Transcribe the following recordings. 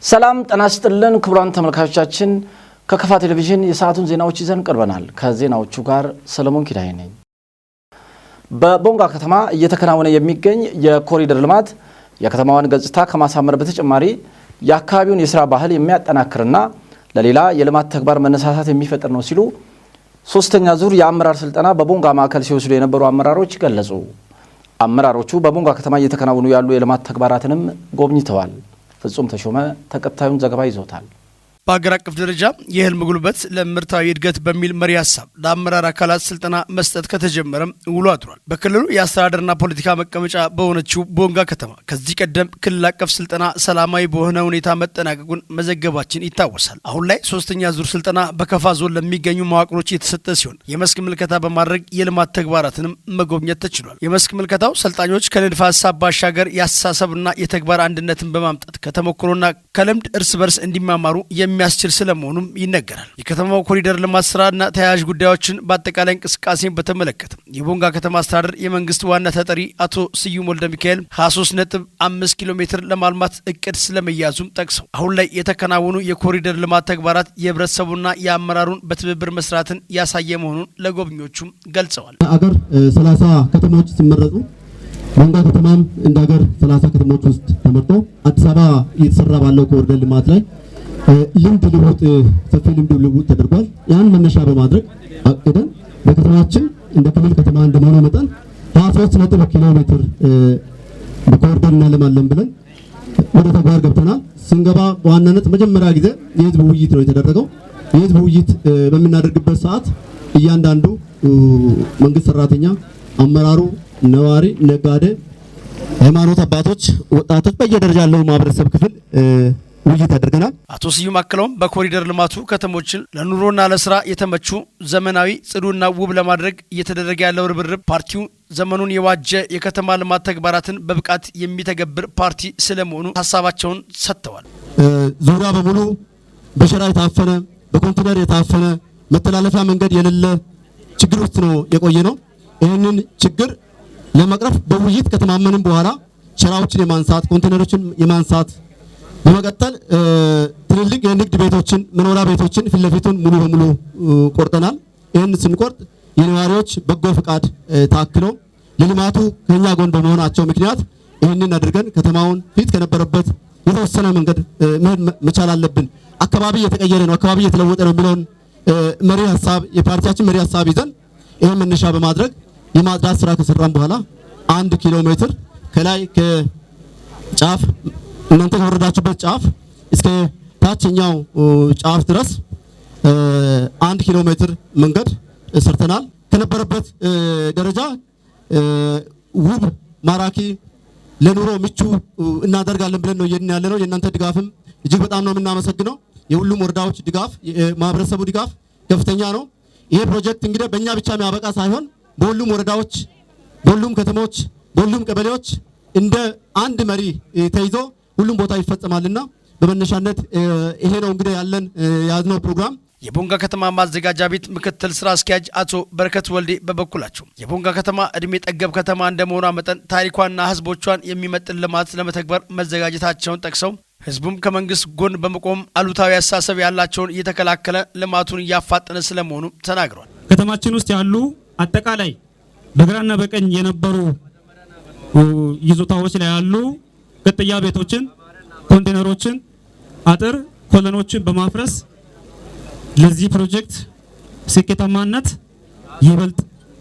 ሰላም ጤና ይስጥልን ክቡራን ተመልካቾቻችን፣ ከከፋ ቴሌቪዥን የሰዓቱን ዜናዎች ይዘን ቀርበናል። ከዜናዎቹ ጋር ሰለሞን ኪዳይ ነኝ። በቦንጋ ከተማ እየተከናወነ የሚገኝ የኮሪደር ልማት የከተማዋን ገጽታ ከማሳመር በተጨማሪ የአካባቢውን የስራ ባህል የሚያጠናክርና ለሌላ የልማት ተግባር መነሳሳት የሚፈጥር ነው ሲሉ ሶስተኛ ዙር የአመራር ስልጠና በቦንጋ ማዕከል ሲወስዱ የነበሩ አመራሮች ገለጹ። አመራሮቹ በቦንጋ ከተማ እየተከናወኑ ያሉ የልማት ተግባራትንም ጎብኝተዋል። ፍጹም ተሾመ ተከታዩን ዘገባ ይዞታል። በሀገር አቀፍ ደረጃ የህልም ጉልበት ለእመርታዊ እድገት በሚል መሪ ሀሳብ ለአመራር አካላት ስልጠና መስጠት ከተጀመረም ውሎ አድሯል። በክልሉ የአስተዳደርና ፖለቲካ መቀመጫ በሆነችው ቦንጋ ከተማ ከዚህ ቀደም ክልል አቀፍ ስልጠና ሰላማዊ በሆነ ሁኔታ መጠናቀቁን መዘገባችን ይታወሳል። አሁን ላይ ሶስተኛ ዙር ስልጠና በከፋ ዞን ለሚገኙ መዋቅሮች የተሰጠ ሲሆን፣ የመስክ ምልከታ በማድረግ የልማት ተግባራትንም መጎብኘት ተችሏል። የመስክ ምልከታው ሰልጣኞች ከንድፈ ሀሳብ ባሻገር የአስተሳሰብና የተግባር አንድነትን በማምጣት ከተሞክሮና ከልምድ እርስ በርስ እንዲማማሩ የሚያስችል ስለመሆኑም ይነገራል። የከተማው ኮሪደር ልማት ስራና ተያያዥ ጉዳዮችን በአጠቃላይ እንቅስቃሴን በተመለከተ የቦንጋ ከተማ አስተዳደር የመንግስት ዋና ተጠሪ አቶ ስዩም ወልደ ሚካኤል 23.5 ኪሎ ሜትር ለማልማት እቅድ ስለመያዙም ጠቅሰው፣ አሁን ላይ የተከናወኑ የኮሪደር ልማት ተግባራት የህብረተሰቡና የአመራሩን በትብብር መስራትን ያሳየ መሆኑን ለጎብኚዎቹም ገልጸዋል። አገር 30 ከተሞች ሲመረጡ ቦንጋ ከተማም እንደ ሀገር 30 ከተሞች ውስጥ ተመርጦ አዲስ አበባ እየተሰራ ባለው ኮሪደር ልማት ላይ ልምድ ልውውጥ፣ ሰፊ ልምድ ልውውጥ ተደርጓል። ያን መነሻ በማድረግ አቅደን በከተማችን እንደ ክልል ከተማ እንደመሆኑ መጠን 23 ነጥብ ኪሎ ሜትር በኮሪደር እናለማለን ብለን ወደ ተግባር ገብተናል። ስንገባ በዋናነት መጀመሪያ ጊዜ የህዝብ ውይይት ነው የተደረገው። የህዝብ ውይይት በምናደርግበት ሰዓት እያንዳንዱ መንግስት ሰራተኛ፣ አመራሩ፣ ነዋሪ፣ ነጋዴ፣ ሃይማኖት አባቶች፣ ወጣቶች፣ በየደረጃ ያለው ማህበረሰብ ክፍል ውይይት አድርገናል። አቶ ስዩም አክለውም በኮሪደር ልማቱ ከተሞችን ለኑሮና ለስራ የተመቹ፣ ዘመናዊ፣ ጽዱና ውብ ለማድረግ እየተደረገ ያለው ርብርብ ፓርቲው ዘመኑን የዋጀ የከተማ ልማት ተግባራትን በብቃት የሚተገብር ፓርቲ ስለመሆኑ ሀሳባቸውን ሰጥተዋል። ዙሪያ በሙሉ በሸራ የታፈነ፣ በኮንቴነር የታፈነ፣ መተላለፊያ መንገድ የሌለ ችግር ውስጥ ነው የቆየ ነው። ይህንን ችግር ለመቅረፍ በውይይት ከተማመንም በኋላ ሸራዎችን የማንሳት፣ ኮንቴነሮችን የማንሳት፣ በመቀጠል ትልልቅ የንግድ ቤቶችን፣ መኖሪያ ቤቶችን ፊት ለፊቱን ሙሉ በሙሉ ቆርጠናል። ይህን ስንቆርጥ የነዋሪዎች በጎ ፍቃድ ታክሎ ለልማቱ ከኛ ጎን በመሆናቸው ምክንያት ይህንን አድርገን ከተማውን ፊት ከነበረበት የተወሰነ መንገድ መሄድ መቻል አለብን። አካባቢ እየተቀየረ ነው፣ አካባቢ እየተለወጠ ነው የሚለውን መሪ ሀሳብ፣ የፓርቲያችን መሪ ሀሳብ ይዘን ይህን መነሻ በማድረግ የማጽዳት ስራ ከሰራን በኋላ 1 ኪሎ ሜትር ከላይ ከጫፍ፣ እናንተ ከወረዳችሁበት ጫፍ እስከ ታችኛው ጫፍ ድረስ 1 ኪሎ ሜትር መንገድ ሰርተናል። ከነበረበት ደረጃ ውብ፣ ማራኪ፣ ለኑሮ ምቹ እናደርጋለን ብለን ነው እየሄድን ያለ ነው። የእናንተ ድጋፍም እጅግ በጣም ነው የምናመሰግነው። የሁሉም ወረዳዎች ድጋፍ፣ የማህበረሰቡ ድጋፍ ከፍተኛ ነው። ይሄ ፕሮጀክት እንግዲህ በእኛ ብቻ የሚያበቃ ሳይሆን በሁሉም ወረዳዎች፣ በሁሉም ከተሞች፣ በሁሉም ቀበሌዎች እንደ አንድ መሪ ተይዞ ሁሉም ቦታ ይፈጸማልና በመነሻነት ይሄ ነው እንግዲህ ያለን የያዝነው ፕሮግራም። የቦንጋ ከተማ ማዘጋጃ ቤት ምክትል ስራ አስኪያጅ አቶ በረከት ወልዴ በበኩላቸው የቦንጋ ከተማ እድሜ ጠገብ ከተማ እንደመሆኗ መጠን ታሪኳና ሕዝቦቿን የሚመጥን ልማት ለመተግበር መዘጋጀታቸውን ጠቅሰው፣ ሕዝቡም ከመንግስት ጎን በመቆም አሉታዊ አስተሳሰብ ያላቸውን እየተከላከለ ልማቱን እያፋጠነ ስለመሆኑ ተናግረዋል። ከተማችን ውስጥ ያሉ አጠቃላይ በግራና በቀኝ የነበሩ ይዞታዎች ላይ ያሉ ቅጥያ ቤቶችን፣ ኮንቴነሮችን፣ አጥር ኮለኖችን በማፍረስ ለዚህ ፕሮጀክት ስኬታማነት ይበልጥ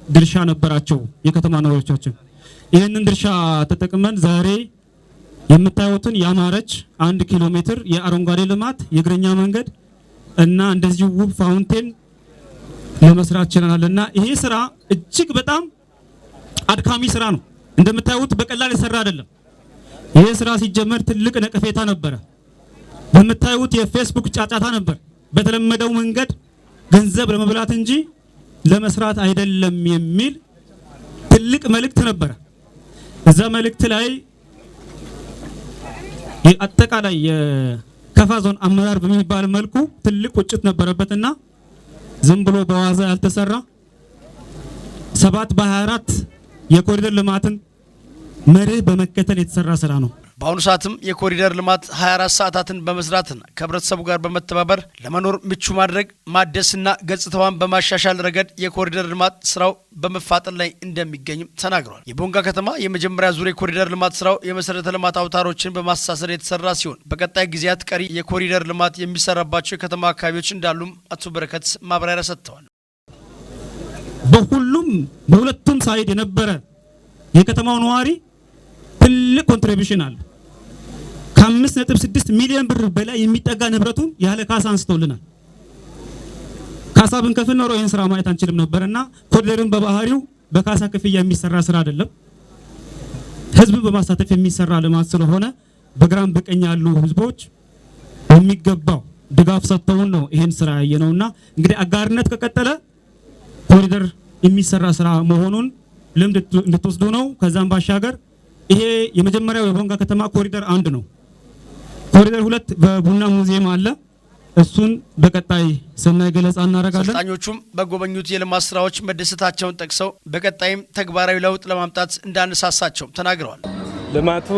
ድርሻ ነበራቸው የከተማ ነዋሪዎቻችን። ይህንን ድርሻ ተጠቅመን ዛሬ የምታዩትን ያማረች 1 ኪሎ ሜትር የአረንጓዴ ልማት፣ የእግረኛ መንገድ እና እንደዚሁ ውብ fountain ለመስራት ችለናል። እና ይሄ ስራ እጅግ በጣም አድካሚ ስራ ነው። እንደምታዩት በቀላል የሰራ አይደለም። ይሄ ስራ ሲጀመር ትልቅ ነቀፌታ ነበረ። በምታዩት የፌስቡክ ጫጫታ ነበር። በተለመደው መንገድ ገንዘብ ለመብላት እንጂ ለመስራት አይደለም የሚል ትልቅ መልእክት ነበረ። እዛ መልእክት ላይ አጠቃላይ የከፋ ዞን አመራር በሚባል መልኩ ትልቅ ቁጭት ነበረበትና ዝም ብሎ በዋዛ ያልተሰራ፣ 7 በ24 የኮሪደር ልማትን መርህ በመከተል የተሰራ ስራ ነው። በአሁኑ ሰዓትም የኮሪደር ልማት 24 ሰዓታትን በመስራትና ከህብረተሰቡ ጋር በመተባበር ለመኖር ምቹ ማድረግ፣ ማደስና ገጽታዋን በማሻሻል ረገድ የኮሪደር ልማት ስራው በመፋጠን ላይ እንደሚገኝም ተናግረዋል። የቦንጋ ከተማ የመጀመሪያ ዙር የኮሪደር ልማት ስራው የመሰረተ ልማት አውታሮችን በማስተሳሰር የተሰራ ሲሆን፣ በቀጣይ ጊዜያት ቀሪ የኮሪደር ልማት የሚሰራባቸው የከተማ አካባቢዎች እንዳሉም አቶ በረከት ማብራሪያ ሰጥተዋል። በሁሉም በሁለቱም side የነበረ የከተማው ነዋሪ ትልቅ contribution አለ። ከ5.6 ሚሊዮን ብር በላይ የሚጠጋ ንብረቱን ያለ ካሳ አንስቶልናል። ካሳ ብንከፍል ኖሮ ይህን ስራ ማየት አንችልም ነበርና ኮሪደርን በባህሪው በካሳ ክፍያ የሚሰራ ስራ አይደለም። ህዝብን በማሳተፍ የሚሰራ ልማት ስለሆነ በግራም በቀኝ ያሉ ህዝቦች በሚገባው ድጋፍ ሰጥተውን ነው ይህን ስራ ያየነውና እንግዲህ አጋርነት ከቀጠለ ኮሪደር የሚሰራ ስራ መሆኑን ልምድ እንድትወስዱ ነው። ከዛም ባሻገር ይሄ የመጀመሪያው የቦንጋ ከተማ ኮሪደር አንድ ነው። ኮሪደር ሁለት በቡና ሙዚየም አለ። እሱን በቀጣይ ስናይ ገለጻ እናደርጋለን። ሰልጣኞቹም በጎበኙት የልማት ስራዎች መደሰታቸውን ጠቅሰው በቀጣይም ተግባራዊ ለውጥ ለማምጣት እንዳነሳሳቸው ተናግረዋል። ልማቱ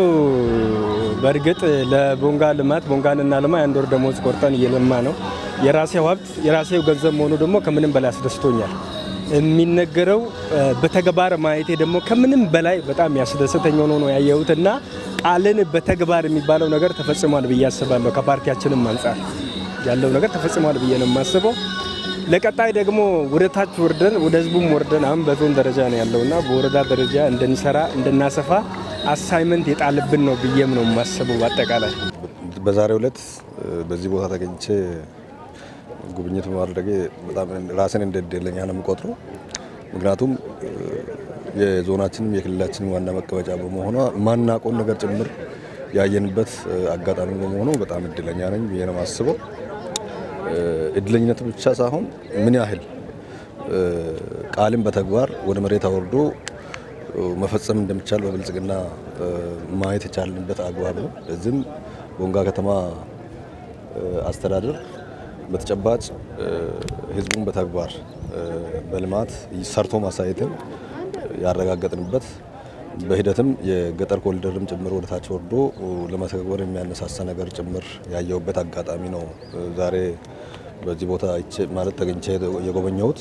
በእርግጥ ለቦንጋ ልማት፣ ቦንጋን እናልማ፣ የአንድ ወር ደሞዝ ቆርጠን እየለማ ነው። የራሴው ሀብት የራሴው ገንዘብ መሆኑ ደግሞ ከምንም በላይ አስደስቶኛል። የሚነገረው በተግባር ማየቴ ደግሞ ከምንም በላይ በጣም ያስደሰተኝ ሆኖ ነው ያየሁትና ቃልን በተግባር የሚባለው ነገር ተፈጽሟል ብዬ አስባለሁ። ከፓርቲያችንም አንጻር ያለው ነገር ተፈጽሟል ብዬ ነው የማስበው። ለቀጣይ ደግሞ ወደ ታች ወርደን፣ ወደ ህዝቡም ወርደን፣ አሁን በዞን ደረጃ ነው ያለውና በወረዳ ደረጃ እንድንሰራ፣ እንድናሰፋ assignment የጣለብን ነው ብዬም ነው የማስበው። በአጠቃላይ በዛሬው ዕለት በዚህ ቦታ ተገኝቼ ጉብኝት በማድረጌ በጣም ራሴን እንደ እድለኛ ነው የምቆጥረው። ምክንያቱም የዞናችንም የክልላችንም ዋና መቀመጫ በመሆኗ ማናውቀውን ነገር ጭምር ያየንበት አጋጣሚ በመሆኑ በጣም እድለኛ ነኝ ብዬ ነው የማስበው። እድለኝነት ብቻ ሳይሆን ምን ያህል ቃልን በተግባር ወደ መሬት አወርዶ መፈጸም እንደሚቻል በብልጽግና ማየት የቻልንበት አግባብ ነው። ለዚህም ቦንጋ ከተማ አስተዳደር በተጨባጭ ህዝቡን በተግባር በልማት ሰርቶ ማሳየትን ያረጋገጥንበት፣ በሂደትም የገጠር ኮሪደርም ጭምር ወደ ታች ወርዶ ለመተግበር የሚያነሳሳ ነገር ጭምር ያየሁበት አጋጣሚ ነው። ዛሬ በዚህ ቦታ ማለት ተገኝቼ የጎበኘሁት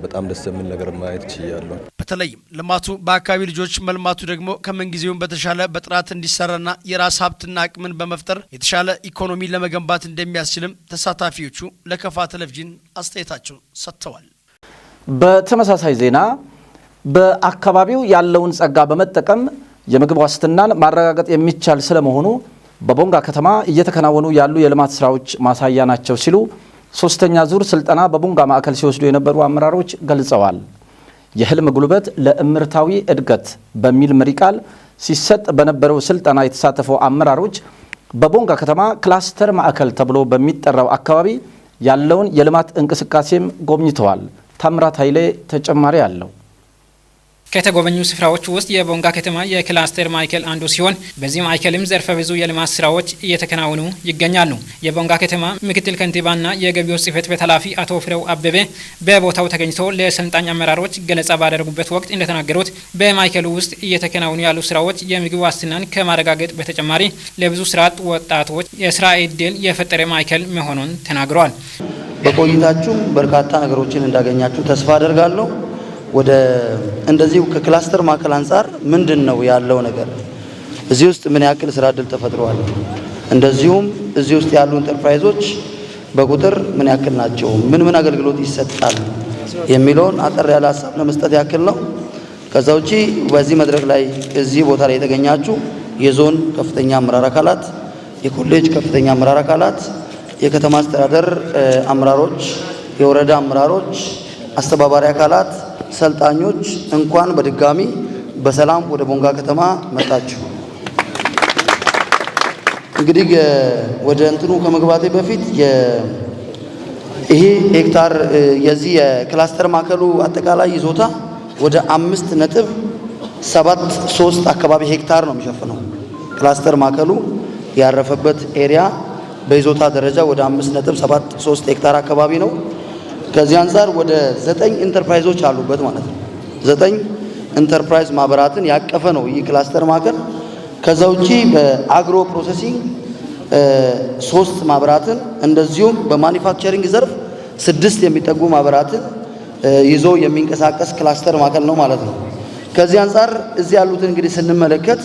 በጣም ደስ የሚል ነገር ማየት ችያለሁ። በተለይም ልማቱ በአካባቢ ልጆች መልማቱ ደግሞ ከምንጊዜውም በተሻለ በጥራት እንዲሰራና የራስ ሀብትና አቅምን በመፍጠር የተሻለ ኢኮኖሚ ለመገንባት እንደሚያስችልም ተሳታፊዎቹ ለከፋ ቴሌቪዥን አስተያየታቸውን ሰጥተዋል። በተመሳሳይ ዜና፣ በአካባቢው ያለውን ጸጋ በመጠቀም የምግብ ዋስትናን ማረጋገጥ የሚቻል ስለመሆኑ በቦንጋ ከተማ እየተከናወኑ ያሉ የልማት ስራዎች ማሳያ ናቸው ሲሉ ሶስተኛ ዙር ስልጠና በቦንጋ ማዕከል ሲወስዱ የነበሩ አመራሮች ገልጸዋል። የህልም ጉልበት ለእምርታዊ እድገት በሚል መሪ ቃል ሲሰጥ በነበረው ስልጠና የተሳተፉ አመራሮች በቦንጋ ከተማ ክላስተር ማዕከል ተብሎ በሚጠራው አካባቢ ያለውን የልማት እንቅስቃሴም ጎብኝተዋል። ታምራት ኃይሌ ተጨማሪ አለው። ከተጎበኙ ስፍራዎች ውስጥ የቦንጋ ከተማ የክላስተር ማዕከል አንዱ ሲሆን፣ በዚህ ማዕከልም ዘርፈ ብዙ የልማት ስራዎች እየተከናወኑ ይገኛሉ። የቦንጋ ከተማ ምክትል ከንቲባና የገቢዎች ጽሕፈት ቤት ኃላፊ አቶ ፍሬው አበበ በቦታው ተገኝተው ለሰልጣኝ አመራሮች ገለጻ ባደረጉበት ወቅት እንደተናገሩት፣ በማዕከሉ ውስጥ እየተከናወኑ ያሉ ስራዎች የምግብ ዋስትናን ከማረጋገጥ በተጨማሪ ለብዙ ስራ አጥ ወጣቶች የስራ እድል የፈጠረ ማዕከል መሆኑን ተናግረዋል። በቆይታችሁ በርካታ ነገሮችን እንዳገኛችሁ ተስፋ አደርጋለሁ። ወደ እንደዚሁ ከክላስተር ማዕከል አንጻር ምንድን ነው ያለው ነገር፣ እዚህ ውስጥ ምን ያክል ስራ እድል ተፈጥሯል፣ እንደዚሁም እዚህ ውስጥ ያሉ ኢንተርፕራይዞች በቁጥር ምን ያክል ናቸው፣ ምን ምን አገልግሎት ይሰጣል የሚለውን አጠር ያለ ሀሳብ ለመስጠት ያክል ነው። ከዛ ውጪ በዚህ መድረክ ላይ፣ እዚህ ቦታ ላይ የተገኛችሁ የዞን ከፍተኛ አመራር አካላት፣ የኮሌጅ ከፍተኛ አመራር አካላት፣ የከተማ አስተዳደር አመራሮች፣ የወረዳ አመራሮች፣ አስተባባሪ አካላት፣ ሰልጣኞች፣ እንኳን በድጋሚ በሰላም ወደ ቦንጋ ከተማ መጣችሁ። እንግዲህ ወደ እንትኑ ከመግባቴ በፊት ይሄ ሄክታር የዚህ የክላስተር ማዕከሉ አጠቃላይ ይዞታ ወደ 5.73 አካባቢ ሄክታር ነው የሚሸፍነው። ክላስተር ማዕከሉ ያረፈበት area በይዞታ ደረጃ ወደ 5.73 ሄክታር አካባቢ ነው። ከዚህ አንጻር ወደ ዘጠኝ ኢንተርፕራይዞች አሉበት ማለት ነው። ዘጠኝ ኢንተርፕራይዝ ማህበራትን ያቀፈ ነው ይህ ክላስተር ማዕከል። ከዛ ውጪ በ agro processing 3 ማህበራትን እንደዚሁም በ manufacturing ዘርፍ 6 የሚጠጉ ማህበራትን ይዞ የሚንቀሳቀስ ክላስተር ማዕከል ነው ማለት ነው። ከዚህ አንፃር እዚህ ያሉትን እንግዲህ ስንመለከት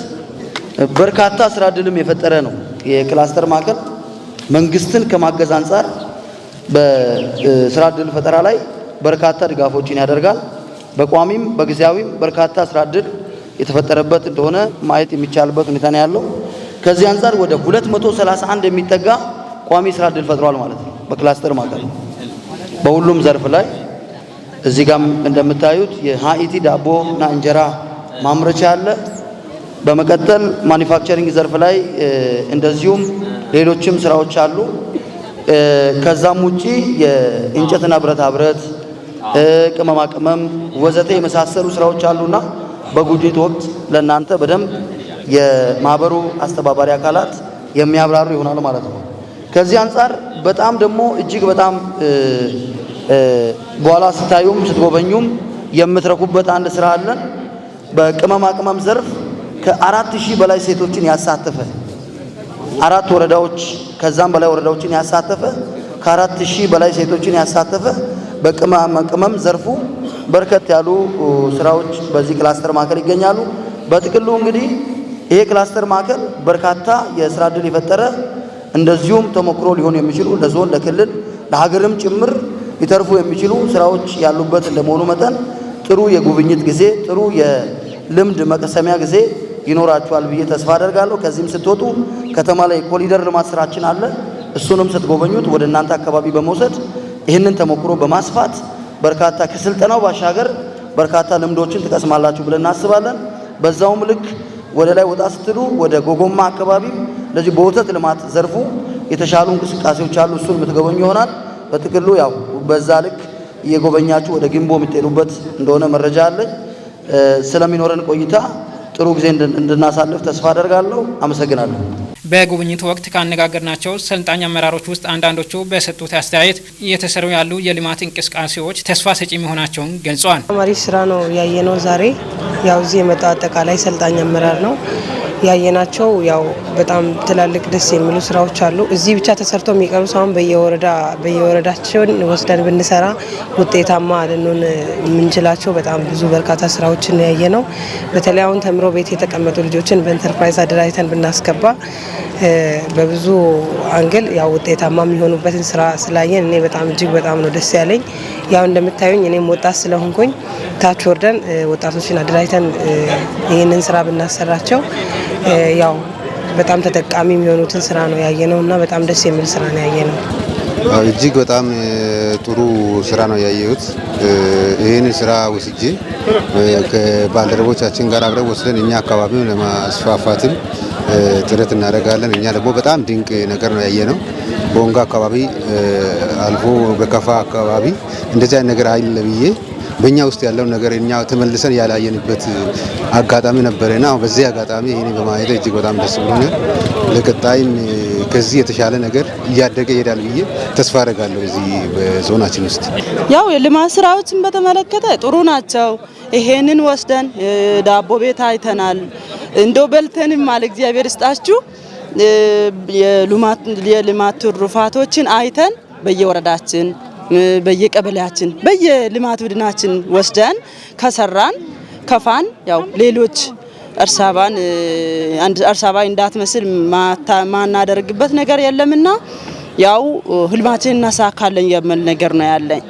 በርካታ ስራ እድልም የፈጠረ ነው። የክላስተር ማዕከል መንግስትን ከማገዝ አንፃር በስራ እድል ፈጠራ ላይ በርካታ ድጋፎችን ያደርጋል። በቋሚም በጊዜያዊም በርካታ ስራ እድል የተፈጠረበት እንደሆነ ማየት የሚቻልበት ሁኔታ ነው ያለው። ከዚህ አንፃር ወደ 231 የሚጠጋ ቋሚ ስራ እድል ፈጥሯል ማለት ነው። በክላስተር ማዕከል በሁሉም ዘርፍ ላይ እዚህ ጋም እንደምታዩት የሃኢቲ ዳቦና እንጀራ ማምረቻ አለ። በመቀጠል manufacturing ዘርፍ ላይ እንደዚሁም ሌሎችም ስራዎች አሉ። ከዛም ውጪ የእንጨትና ብረታ ብረት፣ ቅመማ ቅመም ወዘተ የመሳሰሉ ስራዎች አሉና በጉብኝት ወቅት ለእናንተ በደንብ የማህበሩ አስተባባሪ አካላት የሚያብራሩ ይሆናል ማለት ነው። ከዚህ አንፃር በጣም ደግሞ እጅግ በጣም በኋላ ስታዩም ስትጎበኙም የምትረኩበት አንድ ስራ አለን። በቅመማ ቅመም ዘርፍ ከ4000 በላይ ሴቶችን ያሳተፈ 4 ወረዳዎች ከዛም በላይ ወረዳዎችን ያሳተፈ ከ4000 በላይ ሴቶችን ያሳተፈ በቅመማ ቅመም ዘርፉ በርከት ያሉ ስራዎች በዚህ ክላስተር ማዕከል ይገኛሉ። በጥቅሉ እንግዲህ ይሄ ክላስተር ማዕከል በርካታ የስራ እድል የፈጠረ እንደዚሁም ተሞክሮ ሊሆኑ የሚችሉ ለዞን፣ ለክልል፣ ለሀገርም ጭምር ሊተርፉ የሚችሉ ስራዎች ያሉበት እንደመሆኑ መጠን ጥሩ የጉብኝት ጊዜ፣ ጥሩ የልምድ መቅሰሚያ ጊዜ ይኖራችኋል ብዬ ተስፋ አደርጋለሁ። ከዚህም ስትወጡ ከተማ ላይ ኮሪደር ልማት ስራችን አለ። እሱንም ስትጎበኙት ወደ እናንተ አካባቢ በመውሰድ ይህንን ተሞክሮ በማስፋት በርካታ ከስልጠናው ባሻገር በርካታ ልምዶችን ትቀስማላችሁ ብለን እናስባለን። በዛውም ልክ ወደ ላይ ወጣ ስትሉ ወደ ጎጎማ አካባቢ ለዚህ በወተት ልማት ዘርፉ የተሻሉ እንቅስቃሴዎች አሉ። እሱን የምትጎበኙ ይሆናል። በጥቅሉ ያው በዛ ልክ እየጎበኛችሁ ወደ ግንቦ የምትሄዱበት እንደሆነ መረጃ አለኝ። ስለሚኖረን ቆይታ ጥሩ ጊዜ እንድናሳልፍ ተስፋ አደርጋለሁ። አመሰግናለሁ። በጉብኝቱ ወቅት ካነጋገርናቸው ሰልጣኝ አመራሮች ውስጥ አንዳንዶቹ በሰጡት አስተያየት እየተሰሩ ያሉ የልማት እንቅስቃሴዎች ተስፋ ሰጪ መሆናቸውን ገልጸዋል። አሪፍ ስራ ነው ያየነው ዛሬ። ያው እዚህ የመጣው አጠቃላይ ሰልጣኝ አመራር ነው ያየናቸው። ያው በጣም ትላልቅ ደስ የሚሉ ስራዎች አሉ። እዚህ ብቻ ተሰርተው የሚቀሩ ሳይሆን በየወረዳችን ወስደን ብንሰራ ውጤታማ ልንሆን የምንችላቸው በጣም ብዙ በርካታ ስራዎችን ያየነው። በተለይ አሁን ተምሮ ቤት የተቀመጡ ልጆችን በኢንተርፕራይዝ አደራጅተን ብናስገባ በብዙ angle ያው ውጤታማ የሚሆኑበትን ስራ ስላየን እኔ በጣም እጅግ በጣም ነው ደስ ያለኝ። ያው እንደምታዩኝ እኔም ወጣት ስለሆንኩኝ ታች ወርደን ወጣቶችን አደራጅተን ይህንን ስራ ብናሰራቸው ያው በጣም ተጠቃሚ የሚሆኑትን ስራ ነው ያየነው እና በጣም ደስ የሚል ስራ ነው ያየነው። እጅግ በጣም ጥሩ ስራ ነው ያየሁት። ይህን ስራ ወስጄ ከባልደረቦቻችን ጋር አብረን ወስደን እኛ አካባቢውን ለማስፋፋትም ጥረት እናደርጋለን። እኛ ደግሞ በጣም ድንቅ ነገር ነው ያየነው። ቦንጋ አካባቢ አልፎ በከፋ አካባቢ እንደዚህ አይነት ነገር አይደለ ብዬ በእኛ ውስጥ ያለው ነገር እኛ ተመልሰን ያላየንበት አጋጣሚ ነበረና በዚህ አጋጣሚ ይሄን በማየት እጅግ በጣም ደስ ብሎኛል። ለቀጣይም ከዚህ የተሻለ ነገር እያደገ ይሄዳል ብዬ ተስፋ አደርጋለሁ። እዚህ በዞናችን ውስጥ ያው የልማት ስራዎችን በተመለከተ ጥሩ ናቸው። ይሄንን ወስደን ዳቦ ቤት አይተናል። እንደው በልተንም አለ እግዚአብሔር ይስጣችሁ። የልማት ትሩፋቶችን አይተን በየወረዳችን በየቀበሌያችን በየልማት ቡድናችን ወስደን ከሰራን ከፋን ያው ሌሎች እርሳባን አንድ እርሳባ እንዳትመስል ማናደርግበት ነገር የለምና ያው ህልማችንን እናሳካለን የሚል ነገር ነው ያለኝ።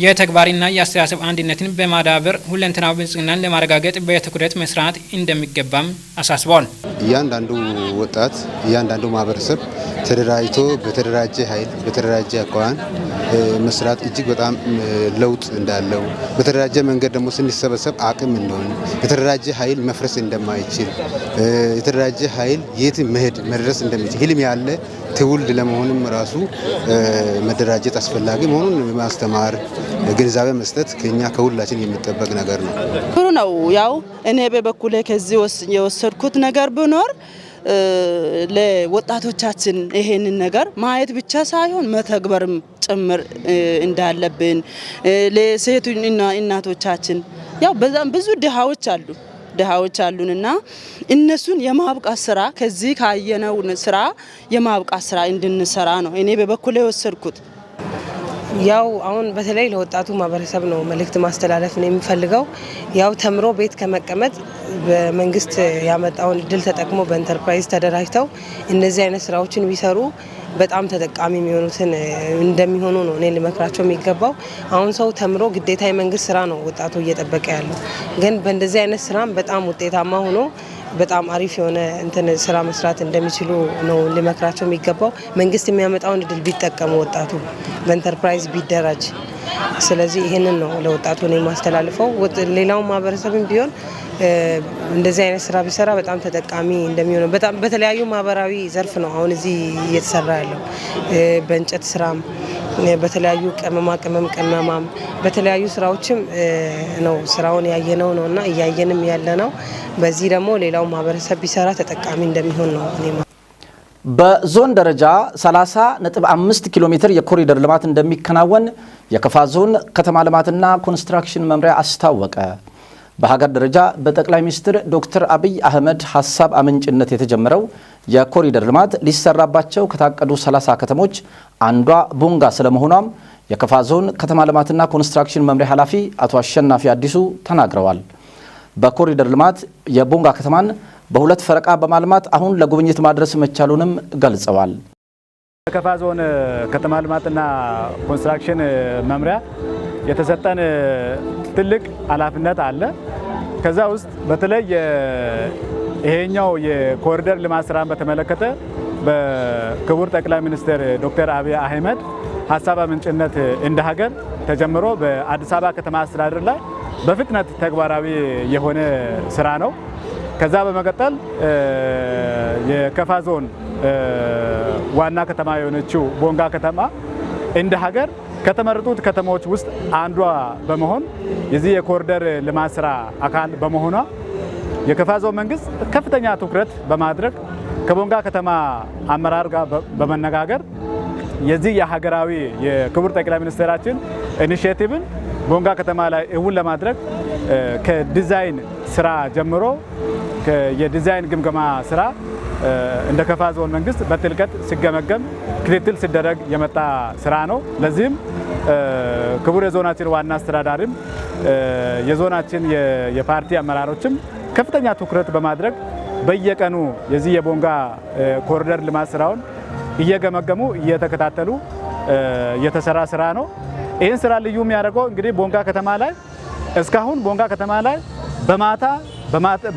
የተግባርና የአስተሳሰብ አንድነትን በማዳበር ሁለንተናዊ ብልጽግናን ለማረጋገጥ በትኩረት መስራት እንደሚገባም አሳስበዋል። እያንዳንዱ ወጣት እያንዳንዱ ማህበረሰብ ተደራጅቶ በተደራጀ ኃይል በተደራጀ አኳኋን መስራት እጅግ በጣም ለውጥ እንዳለው፣ በተደራጀ መንገድ ደግሞ ስንሰበሰብ አቅም እንደሆነ፣ የተደራጀ ኃይል መፍረስ እንደማይችል፣ የተደራጀ ኃይል የት መሄድ መድረስ እንደሚችል ህልም ያለ ትውልድ ለመሆንም ራሱ መደራጀት አስፈላጊ መሆኑን ማስተማር ግንዛቤ መስጠት ከኛ ከሁላችን የሚጠበቅ ነገር ነው። ጥሩ ነው። ያው እኔ በበኩሌ ከዚህ የወሰድኩት ነገር ቢኖር ለወጣቶቻችን ይሄንን ነገር ማየት ብቻ ሳይሆን መተግበርም ጭምር እንዳለብን፣ ለሴቱ እናቶቻችን ያው በጣም ብዙ ድሃዎች አሉ። ድሃዎች አሉንና እነሱን የማብቃት ስራ ከዚህ ካየነው ስራ የማብቃት ስራ እንድንሰራ ነው እኔ በበኩሌ የወሰድኩት። ያው አሁን በተለይ ለወጣቱ ማህበረሰብ ነው መልእክት ማስተላለፍ ነው የሚፈልገው። ያው ተምሮ ቤት ከመቀመጥ በመንግስት ያመጣውን እድል ተጠቅሞ በኢንተርፕራይዝ ተደራጅተው እነዚህ አይነት ስራዎችን ቢሰሩ በጣም ተጠቃሚ የሚሆኑትን እንደሚሆኑ ነው እኔ ልመክራቸው የሚገባው። አሁን ሰው ተምሮ ግዴታ የመንግስት ስራ ነው ወጣቱ እየጠበቀ ያለው። ግን በእንደዚህ አይነት ስራም በጣም ውጤታማ ሆኖ በጣም አሪፍ የሆነ እንትን ስራ መስራት እንደሚችሉ ነው ልመክራቸው የሚገባው። መንግስት የሚያመጣውን እድል ቢጠቀሙ፣ ወጣቱ በኢንተርፕራይዝ ቢደራጅ። ስለዚህ ይህንን ነው ለወጣቱ ነው የማስተላልፈው። ሌላው ማህበረሰብም ቢሆን እንደዚህ አይነት ስራ ቢሰራ በጣም ተጠቃሚ እንደሚሆነው፣ በጣም በተለያዩ ማህበራዊ ዘርፍ ነው አሁን እዚህ እየተሰራ ያለው። በእንጨት ስራም፣ በተለያዩ ቅመማ ቅመም ቅመማም፣ በተለያዩ ስራዎችም ነው ስራውን ያየነው ነው እና እያየንም ያለ ነው። በዚህ ደግሞ ሌላው ማህበረሰብ ቢሰራ ተጠቃሚ እንደሚሆን ነው እኔ። በዞን ደረጃ 30.5 ኪሎ ሜትር የኮሪደር ልማት እንደሚከናወን የከፋ ዞን ከተማ ልማትና ኮንስትራክሽን መምሪያ አስታወቀ። በሀገር ደረጃ በጠቅላይ ሚኒስትር ዶክተር አብይ አህመድ ሀሳብ አመንጭነት የተጀመረው የኮሪደር ልማት ሊሰራባቸው ከታቀዱ 30 ከተሞች አንዷ ቦንጋ ስለመሆኗም የከፋ ዞን ከተማ ልማትና ኮንስትራክሽን መምሪያ ኃላፊ አቶ አሸናፊ አዲሱ ተናግረዋል። በኮሪደር ልማት የቦንጋ ከተማን በሁለት ፈረቃ በማልማት አሁን ለጉብኝት ማድረስ መቻሉንም ገልጸዋል። ከፋ ዞን ከተማ ልማትና ኮንስትራክሽን መምሪያ የተሰጠን ትልቅ ኃላፊነት አለ። ከዛ ውስጥ በተለይ ይሄኛው የኮሪደር ልማት ስራን በተመለከተ በክቡር ጠቅላይ ሚኒስትር ዶክተር አብይ አህመድ ሀሳብ አመንጭነት እንደ ሀገር ተጀምሮ በአዲስ አበባ ከተማ አስተዳደር ላይ በፍጥነት ተግባራዊ የሆነ ስራ ነው። ከዛ በመቀጠል የከፋ ዞን ዋና ከተማ የሆነችው ቦንጋ ከተማ እንደ ሀገር ከተመረጡት ከተሞች ውስጥ አንዷ በመሆን የዚህ የኮሪደር ልማት ስራ አካል በመሆኗ የከፋ ዞን መንግስት ከፍተኛ ትኩረት በማድረግ ከቦንጋ ከተማ አመራር ጋር በመነጋገር የዚህ የሀገራዊ የክቡር ጠቅላይ ሚኒስትራችን initiative ን ቦንጋ ከተማ ላይ እውን ለማድረግ ከዲዛይን ስራ ጀምሮ የዲዛይን ግምገማ ስራ እንደ ከፋ ዞን መንግስት በጥልቀት ሲገመገም፣ ክትትል ሲደረግ የመጣ ስራ ነው። ለዚህም ክቡር የዞናችን ዋና አስተዳዳሪም የዞናችን የፓርቲ አመራሮችም ከፍተኛ ትኩረት በማድረግ በየቀኑ የዚህ የቦንጋ ኮሪደር ልማት ስራውን እየገመገሙ እየተከታተሉ የተሰራ ስራ ነው። ይህን ስራ ልዩ የሚያደርገው እንግዲህ ቦንጋ ከተማ ላይ እስካሁን ቦንጋ ከተማ ላይ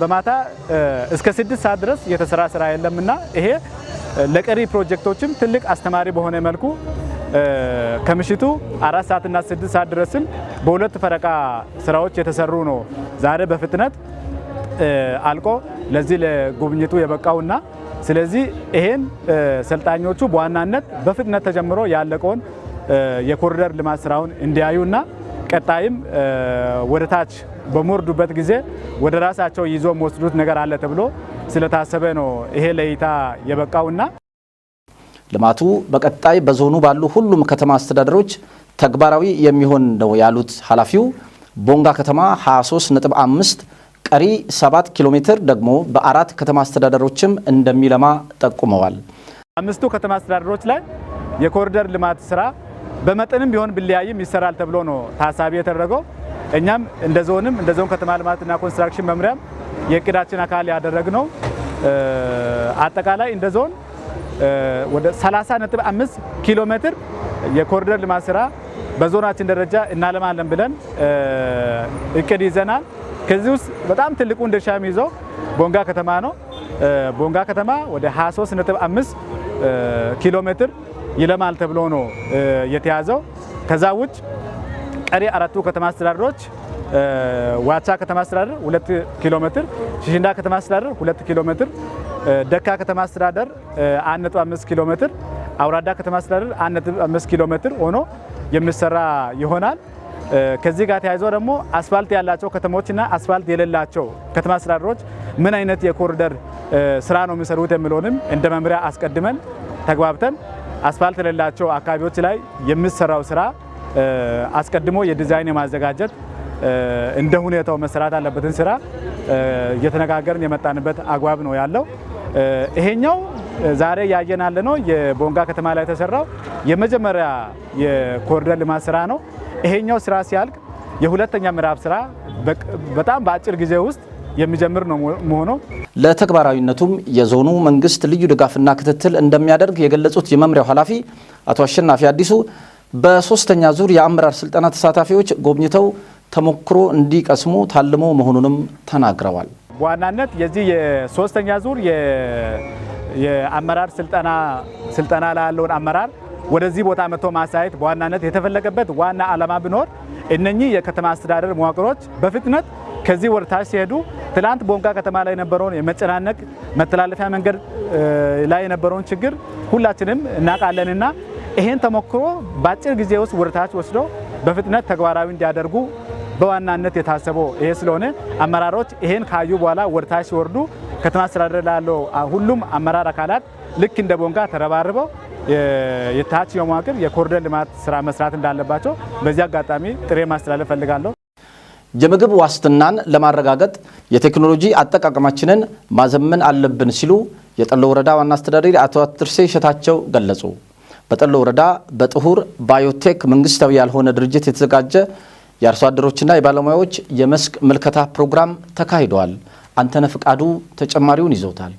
በማታ እስከ 6 ሰዓት ድረስ የተሰራ ስራ የለምና ይሄ ለቀሪ ፕሮጀክቶችም ትልቅ አስተማሪ በሆነ መልኩ ከምሽቱ 4 ሰዓትና 6 ሰዓት ድረስም በሁለት ፈረቃ ስራዎች የተሰሩ ነው። ዛሬ በፍጥነት አልቆ ለዚህ ለጉብኝቱ የበቃውና ስለዚህ ይሄን ሰልጣኞቹ በዋናነት በፍጥነት ተጀምሮ ያለቀውን የኮሪደር ልማት ስራውን እንዲያዩና ቀጣይም ወደ ታች በሚወርዱበት ጊዜ ወደ ራሳቸው ይዞ የሚወስዱት ነገር አለ ተብሎ ስለታሰበ ነው ይሄ ለእይታ የበቃውና። ልማቱ በቀጣይ በዞኑ ባሉ ሁሉም ከተማ አስተዳደሮች ተግባራዊ የሚሆን ነው ያሉት ኃላፊው፣ ቦንጋ ከተማ 23.5፣ ቀሪ 7 ኪሎ ሜትር ደግሞ በአራት ከተማ አስተዳደሮችም እንደሚለማ ጠቁመዋል። አምስቱ ከተማ አስተዳደሮች ላይ የኮሪደር ልማት ስራ በመጠንም ቢሆን ቢለያይም ይሰራል ተብሎ ነው ታሳቢ የተደረገው። እኛም እንደ ዞንም እንደ ዞን ከተማ ልማትና ኮንስትራክሽን መምሪያም የእቅዳችን አካል ያደረግነው አጠቃላይ እንደ ዞን ወደ 30.5 ኪሎ ሜትር የኮሪደር ልማት ስራ በዞናችን ደረጃ እናለማለን ብለን እቅድ ይዘናል። ከዚህ ውስጥ በጣም ትልቁን ድርሻ የሚይዘው ቦንጋ ከተማ ነው። ቦንጋ ከተማ ወደ 23.5 ኪሎ ሜትር ይለማል ተብሎ ነው የተያዘው። ከዛ ውጭ ቀሪ አራቱ ከተማ አስተዳደሮች ዋቻ ከተማ አስተዳደር 2 ኪሎ ሜትር፣ ሽሽንዳ ከተማ አስተዳደር 2 ኪሎ ሜትር፣ ደካ ከተማ አስተዳደር 1.5 ኪሎ ሜትር፣ አውራዳ ከተማ አስተዳደር 1.5 ኪሎ ሜትር ሆኖ የሚሰራ ይሆናል። ከዚህ ጋር ተያይዞ ደግሞ አስፋልት ያላቸው ከተሞችና አስፋልት የሌላቸው ከተማ አስተዳደሮች ምን አይነት የኮሪደር ስራ ነው የሚሰሩት የሚለውንም እንደ መምሪያ አስቀድመን ተግባብተን አስፋልት የሌላቸው አካባቢዎች ላይ የሚሰራው ስራ አስቀድሞ የዲዛይን የማዘጋጀት እንደ ሁኔታው መሰራት አለበትን ስራ እየተነጋገርን የመጣንበት አግባብ ነው ያለው። ይሄኛው ዛሬ ያየን ያለ ነው የቦንጋ ከተማ ላይ የተሰራው የመጀመሪያ የኮሪደር ልማት ስራ ነው። ይሄኛው ስራ ሲያልቅ የሁለተኛ ምዕራፍ ስራ በጣም በአጭር ጊዜ ውስጥ የሚጀምር ነው መሆኑ። ለተግባራዊነቱም የዞኑ መንግስት ልዩ ድጋፍና ክትትል እንደሚያደርግ የገለጹት የመምሪያው ኃላፊ አቶ አሸናፊ አዲሱ በሶስተኛ ዙር የአመራር ስልጠና ተሳታፊዎች ጎብኝተው ተሞክሮ እንዲቀስሙ ታልሞ መሆኑንም ተናግረዋል። በዋናነት የዚህ የሶስተኛ ዙር የአመራር ስልጠና ላይ ያለውን አመራር ወደዚህ ቦታ መጥቶ ማሳየት በዋናነት የተፈለገበት ዋና ዓላማ ቢኖር እነኚህ የከተማ አስተዳደር መዋቅሮች በፍጥነት ከዚህ ወደ ታች ሲሄዱ ትላንት ቦንጋ ከተማ ላይ የነበረውን የመጨናነቅ መተላለፊያ መንገድ ላይ የነበረውን ችግር ሁላችንም እናውቃለንና ይሄን ተሞክሮ በአጭር ጊዜ ውስጥ ወደ ታች ወስዶ በፍጥነት ተግባራዊ እንዲያደርጉ በዋናነት የታሰበው ይሄ ስለሆነ አመራሮች ይሄን ካዩ በኋላ ወደ ታች ሲወርዱ ከተማ አስተዳደር ላለው ሁሉም አመራር አካላት ልክ እንደ ቦንጋ ተረባርበው የታችኛው መዋቅር የኮሪደር ልማት ስራ መስራት እንዳለባቸው በዚህ አጋጣሚ ጥሪ ማስተላለፍ ፈልጋለሁ። የምግብ ዋስትናን ለማረጋገጥ የቴክኖሎጂ አጠቃቀማችንን ማዘመን አለብን ሲሉ የጠሎ ወረዳ ዋና አስተዳዳሪ አቶ አትርሴ ሸታቸው ገለጹ። በጠሎ ወረዳ በጥሁር ባዮቴክ መንግስታዊ ያልሆነ ድርጅት የተዘጋጀ የአርሶ አደሮችና የባለሙያዎች የመስክ ምልከታ ፕሮግራም ተካሂዷል። አንተነህ ፍቃዱ ተጨማሪውን ይዘውታል።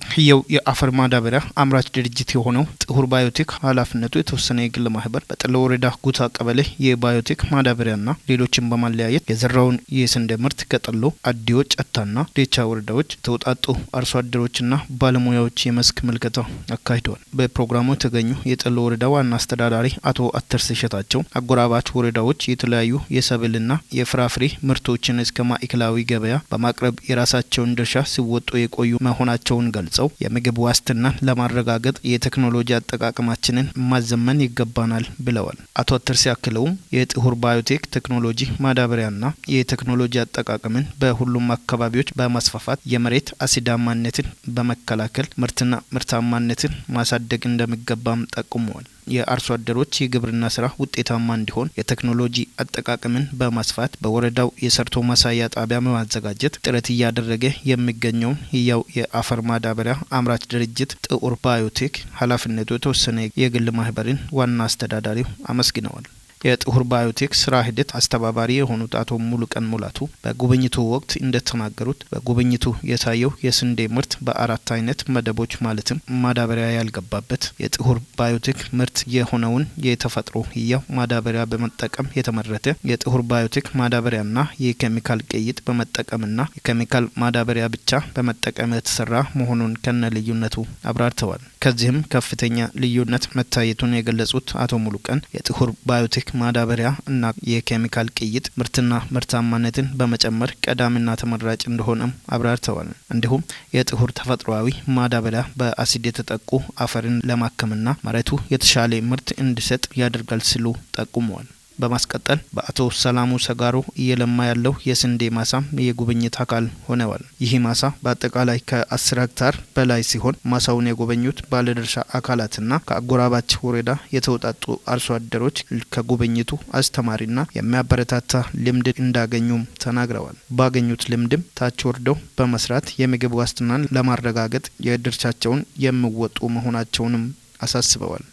ህየው የአፈር ማዳበሪያ አምራች ድርጅት የሆነው ጥሁር ባዮቴክ ኃላፊነቱ የተወሰነ የግል ማህበር በጠሎ ወረዳ ጉታ ቀበሌ የባዮቴክ ማዳበሪያና ሌሎችን በማለያየት የዘራውን የስንዴ ምርት ከጠሎ፣ አዲዮ፣ ጨታና ዴቻ ወረዳዎች የተውጣጡ አርሶ አደሮችና ባለሙያዎች የመስክ ምልከታ አካሂደዋል። በፕሮግራሙ የተገኙ የጠሎ ወረዳ ዋና አስተዳዳሪ አቶ አትርስ ሸታቸው አጎራባች ወረዳዎች የተለያዩ የሰብልና የፍራፍሬ ምርቶችን እስከ ማዕከላዊ ገበያ በማቅረብ የራሳቸውን ድርሻ ሲወጡ የቆዩ መሆናቸውን ገልጸው የምግብ ዋስትናን ለማረጋገጥ የቴክኖሎጂ አጠቃቀማችንን ማዘመን ይገባናል ብለዋል። አቶ አትርስ አክለውም የጥሁር ባዮቴክ ቴክኖሎጂ ማዳበሪያና የቴክኖሎጂ አጠቃቀምን በሁሉም አካባቢዎች በማስፋፋት የመሬት አሲዳማነትን በመከላከል ምርትና ምርታማነትን ማሳደግ እንደሚገባም ጠቁመዋል። የአርሶ አደሮች የግብርና ስራ ውጤታማ እንዲሆን የቴክኖሎጂ አጠቃቀምን በማስፋት በወረዳው የሰርቶ ማሳያ ጣቢያ በማዘጋጀት ጥረት እያደረገ የሚገኘውን ህያው የአፈር ማዳበሪያ አምራች ድርጅት ጥቁር ባዮቴክ ኃላፊነቱ የተወሰነ የግል ማህበርን ዋና አስተዳዳሪው አመስግነዋል። የጥሁር ባዮቴክ ስራ ሂደት አስተባባሪ የሆኑት አቶ ሙሉቀን ሙላቱ በጉብኝቱ ወቅት እንደተናገሩት በጉብኝቱ የታየው የስንዴ ምርት በአራት አይነት መደቦች ማለትም ማዳበሪያ ያልገባበት፣ የጥሁር ባዮቴክ ምርት የሆነውን የተፈጥሮ ህያው ማዳበሪያ በመጠቀም የተመረተ፣ የጥሁር ባዮቴክ ማዳበሪያና የኬሚካል ቅይጥ በመጠቀምና የኬሚካል ማዳበሪያ ብቻ በመጠቀም የተሰራ መሆኑን ከነ ልዩነቱ አብራርተዋል። ከዚህም ከፍተኛ ልዩነት መታየቱን የገለጹት አቶ ሙሉቀን የጥሁር ባዮቴክ ማዳበሪያ እና የኬሚካል ቅይጥ ምርትና ምርታማነትን በመጨመር ቀዳሚና ተመራጭ እንደሆነም አብራርተዋል። እንዲሁም የጥሁር ተፈጥሯዊ ማዳበሪያ በአሲድ የተጠቁ አፈርን ለማከምና መሬቱ የተሻለ ምርት እንዲሰጥ ያደርጋል ሲሉ ጠቁመዋል። በማስቀጠል በአቶ ሰላሙ ሰጋሮ እየለማ ያለው የስንዴ ማሳም የጉብኝት አካል ሆነዋል። ይህ ማሳ በአጠቃላይ ከ10 ሄክታር በላይ ሲሆን ማሳውን የጎበኙት ባለድርሻ አካላትና ከአጎራባች ወረዳ የተውጣጡ አርሶ አደሮች ከጉብኝቱ አስተማሪና የሚያበረታታ ልምድ እንዳገኙም ተናግረዋል። ባገኙት ልምድም ታች ወርደው በመስራት የምግብ ዋስትናን ለማረጋገጥ የድርሻቸውን የሚወጡ መሆናቸውንም አሳስበዋል።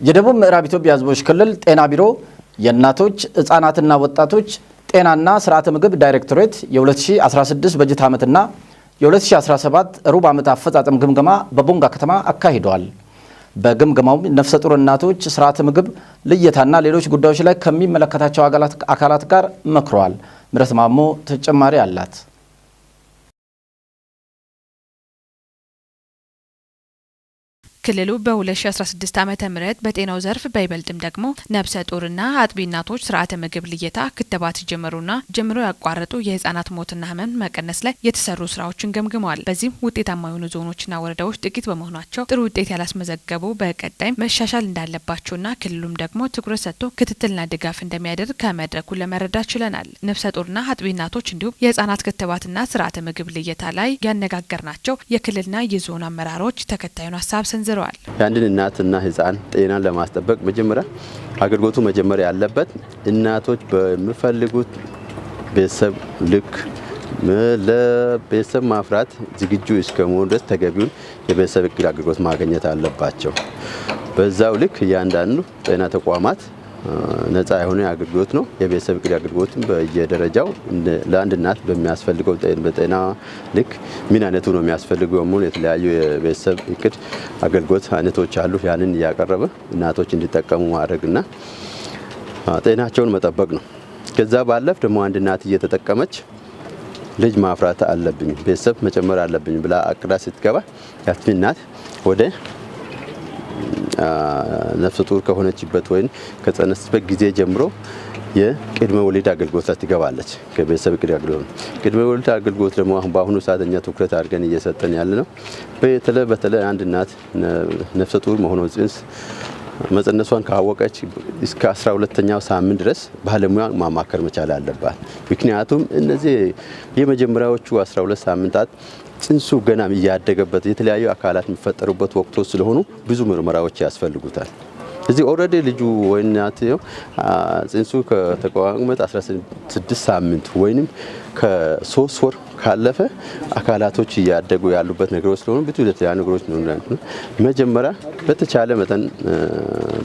የደቡብ ምዕራብ ኢትዮጵያ ሕዝቦች ክልል ጤና ቢሮ የእናቶች ሕፃናትና ወጣቶች ጤናና ስርዓተ ምግብ ዳይሬክቶሬት የ2016 በጀት ዓመትና የ2017 ሩብ ዓመት አፈጻጸም ግምገማ በቦንጋ ከተማ አካሂደዋል። በግምገማውም ነፍሰ ጡር እናቶች ስርዓተ ምግብ ልየታና ሌሎች ጉዳዮች ላይ ከሚመለከታቸው አካላት ጋር መክረዋል። ምረት ማሞ ተጨማሪ አላት። ክልሉ በ2016 ዓመተ ምህረት በጤናው ዘርፍ በይበልጥም ደግሞ ነፍሰ ጡርና አጥቢ እናቶች ስርዓተ ምግብ ልየታ፣ ክትባት ጀመሩና ጀምሮ ያቋረጡ የህጻናት ሞትና ህመም መቀነስ ላይ የተሰሩ ስራዎችን ገምግመዋል። በዚህም ውጤታማ የሆኑ ዞኖችና ወረዳዎች ጥቂት በመሆናቸው ጥሩ ውጤት ያላስመዘገቡ በቀጣይ መሻሻል እንዳለባቸውና ክልሉም ደግሞ ትኩረት ሰጥቶ ክትትልና ድጋፍ እንደሚያደርግ ከመድረኩ ለመረዳት ችለናል። ነፍሰ ጡርና አጥቢ እናቶች እንዲሁም የህጻናት ክትባትና ስርዓተ ምግብ ልየታ ላይ ያነጋገርናቸው የክልልና የዞን አመራሮች ተከታዩን ሀሳብ ሰንዝረዋል። ተናግረዋል። የአንድን እናትና ሕፃን ጤናን ለማስጠበቅ መጀመሪያ አገልግሎቱ መጀመሪያ ያለበት እናቶች በሚፈልጉት ቤተሰብ ልክ ለቤተሰብ ማፍራት ዝግጁ እስከ መሆኑ ድረስ ተገቢውን የቤተሰብ እቅድ አገልግሎት ማግኘት አለባቸው። በዛው ልክ እያንዳንዱ ጤና ተቋማት ነፃ የሆነ አገልግሎት ነው። የቤተሰብ እቅድ አገልግሎትም በየደረጃው ለአንድ እናት በሚያስፈልገው በጤና ልክ ምን አይነቱ ነው የሚያስፈልገው የሚሉ የተለያዩ የቤተሰብ እቅድ አገልግሎት አይነቶች አሉ። ያንን እያቀረበ እናቶች እንዲጠቀሙ ማድረግና ጤናቸውን መጠበቅ ነው። ከዛ ባለፍ ደግሞ አንድ እናት እየተጠቀመች ልጅ ማፍራት አለብኝ፣ ቤተሰብ መጨመር አለብኝ ብላ አቅዳ ስትገባ ያቺ እናት ወደ ነፍሰ ጡር ከሆነችበት ወይም ከጸነሰችበት ጊዜ ጀምሮ የቅድመ ወሊድ አገልግሎት ላይ ትገባለች። ከቤተሰብ እቅድ አገልግሎት ቅድመ ወሊድ አገልግሎት ደግሞ አሁን በአሁኑ ሰዓት እኛ ትኩረት አድርገን እየሰጠን ያለ ነው። በተለይ አንድ እናት ነፍሰ ጡር መሆኗን ጽንስ መጸነሷን ካወቀች እስከ 12ኛው ሳምንት ድረስ ባለሙያ ማማከር መቻል አለባት። ምክንያቱም እነዚህ የመጀመሪያዎቹ 12 ሳምንታት ጽንሱ ገና እያደገበት የተለያዩ አካላት የሚፈጠሩበት ወቅቶች ስለሆኑ ብዙ ምርመራዎች ያስፈልጉታል። እዚህ already ልጁ ወይ እናትየው ጽንሱ ከተቋቋመ 16 ሳምንት ወይንም ከ3 ወር ካለፈ አካላቶች እያደጉ ያሉበት ነገሮች ስለሆኑ ብዙ የተለያዩ ነገሮች ነው። መጀመሪያ በተቻለ መጠን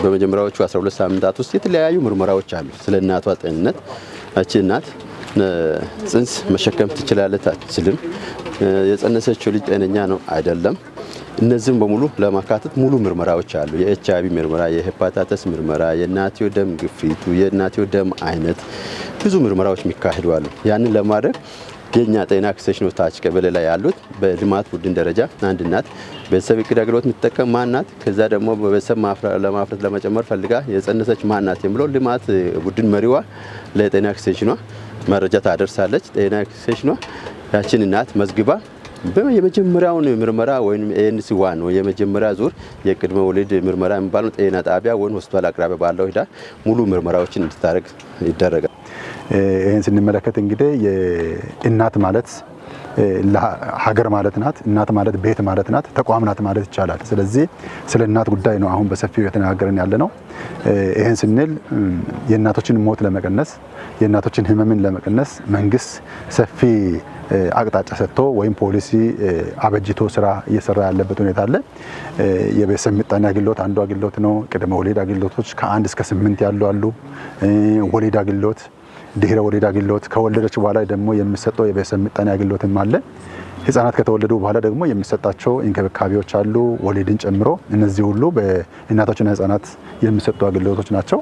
በመጀመሪያዎቹ 12 ሳምንታት ውስጥ የተለያዩ ምርመራዎች አሉ። ስለ እናቷ ጤንነት እቺ እናት ጽንስ መሸከም ትችላለች አትችልም፣ የጸነሰችው ልጅ ጤነኛ ነው አይደለም፣ እነዚህም በሙሉ ለማካተት ሙሉ ምርመራዎች አሉ። የኤች አይቪ ምርመራ፣ የሄፓታይተስ ምርመራ፣ የእናትዮ ደም ግፊቱ፣ የእናትዮ ደም አይነት ብዙ ምርመራዎች የሚካሄዱ አሉ። ያንን ለማድረግ የኛ ጤና ኤክስቴንሽኖች ታች ቀበሌ ላይ ያሉት በልማት ቡድን ደረጃ አንድ እናት ቤተሰብ እቅድ አገልግሎት የምትጠቀም ማናት፣ ከዛ ደግሞ በቤተሰብ ለማፍራት ለመጨመር ፈልጋ የጸነሰች ማናት የሚለው ልማት ቡድን መሪዋ ለጤና ኤክስቴንሽኗ መረጃ ታደርሳለች። ጤና ኤክስቴንሽኗ ያችን እናት መዝግባ የመጀመሪያውን ምርመራ ወይም ANC 1 ወይ የመጀመሪያ ዙር የቅድመ ወሊድ ምርመራ የሚባለው ጤና ጣቢያ ወይም ሆስፒታል አቅራቢያ ባለው ሂዳ ሙሉ ምርመራዎችን እንድታደርግ ይደረጋል። ይህን ስንመለከት እንግዲህ እናት ማለት ሀገር ማለት ናት። እናት ማለት ቤት ማለት ናት። ተቋም ናት ማለት ይቻላል። ስለዚህ ስለ እናት ጉዳይ ነው አሁን በሰፊው የተነጋገርን ያለ ነው። ይህን ስንል የእናቶችን ሞት ለመቀነስ፣ የእናቶችን ሕመምን ለመቀነስ መንግስት ሰፊ አቅጣጫ ሰጥቶ ወይም ፖሊሲ አበጅቶ ስራ እየሰራ ያለበት ሁኔታ አለ። የቤተሰብ ምጣኔ አገልግሎት አንዱ አገልግሎት ነው። ቅድመ ወሊድ አገልግሎቶች ከ1 እስከ 8 ያሉ አሉ። ወሊድ አገልግሎት፣ ድህረ ወሊድ አገልግሎት፣ ከወለደች በኋላ ደግሞ የሚሰጠው የቤተሰብ ምጣኔ አገልግሎትም አለ። ህጻናት ከተወለዱ በኋላ ደግሞ የሚሰጣቸው እንክብካቤዎች አሉ፣ ወሊድን ጨምሮ። እነዚህ ሁሉ በእናቶችና ህጻናት የሚሰጡ አገልግሎቶች ናቸው።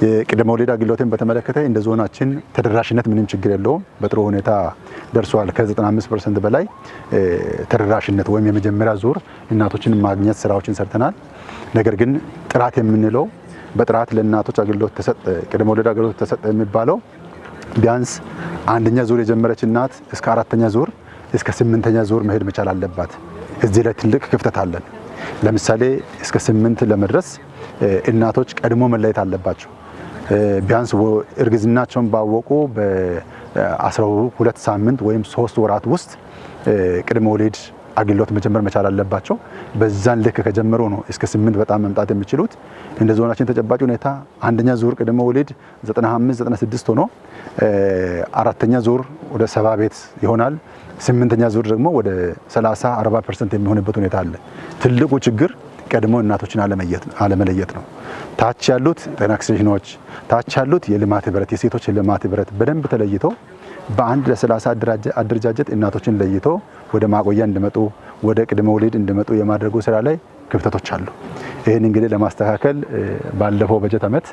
የቅድመ ወሊድ አገልግሎትን በተመለከተ እንደ ዞናችን ተደራሽነት ምንም ችግር የለውም፣ በጥሩ ሁኔታ ደርሷል። ከ95% በላይ ተደራሽነት ወይም የመጀመሪያ ዙር እናቶችን ማግኘት ስራዎችን ሰርተናል። ነገር ግን ጥራት የምንለው በጥራት ለእናቶች አገልግሎት ተሰጠ፣ ቅድመ ወሊድ አገልግሎት ተሰጠ የሚባለው ቢያንስ አንደኛ ዙር የጀመረች እናት እስከ 4ኛ ዙር እስከ 8ኛ ዙር መሄድ መቻል አለባት። እዚህ ላይ ትልቅ ክፍተት አለን። ለምሳሌ እስከ 8 ለመድረስ እናቶች ቀድሞ መለየት አለባቸው። ቢያንስ እርግዝናቸውን ባወቁ በ12 ሳምንት ወይም 3 ወራት ውስጥ ቅድመ ወሊድ አገልግሎት መጀመር መቻል አለባቸው። በዛን ልክ ከጀመሩ ነው እስከ 8 በጣም መምጣት የሚችሉት። እንደ ዞናችን ተጨባጭ ሁኔታ አንደኛ ዙር ቅድመ ወሊድ 95 96 ሆኖ 4ኛ ዙር ወደ 70 ቤት ይሆናል። 8ኛ ዙር ደግሞ ወደ 30 40% የሚሆንበት ሁኔታ አለ። ትልቁ ችግር ቀድሞ እናቶችን አለመለየት ነው። ታች ያሉት ጤና ኤክስቴንሽኖች፣ ታች ያሉት የልማት ህብረት፣ የሴቶች የልማት ህብረት በደንብ ተለይቶ በ1 ለ30 አደረጃጀት እናቶችን ለይቶ ወደ ማቆያ እንዲመጡ፣ ወደ ቅድመ ወሊድ እንዲመጡ የማድረጉ ስራ ላይ ክፍተቶች አሉ። ይህን እንግዲህ ለማስተካከል ባለፈው በጀት ዓመት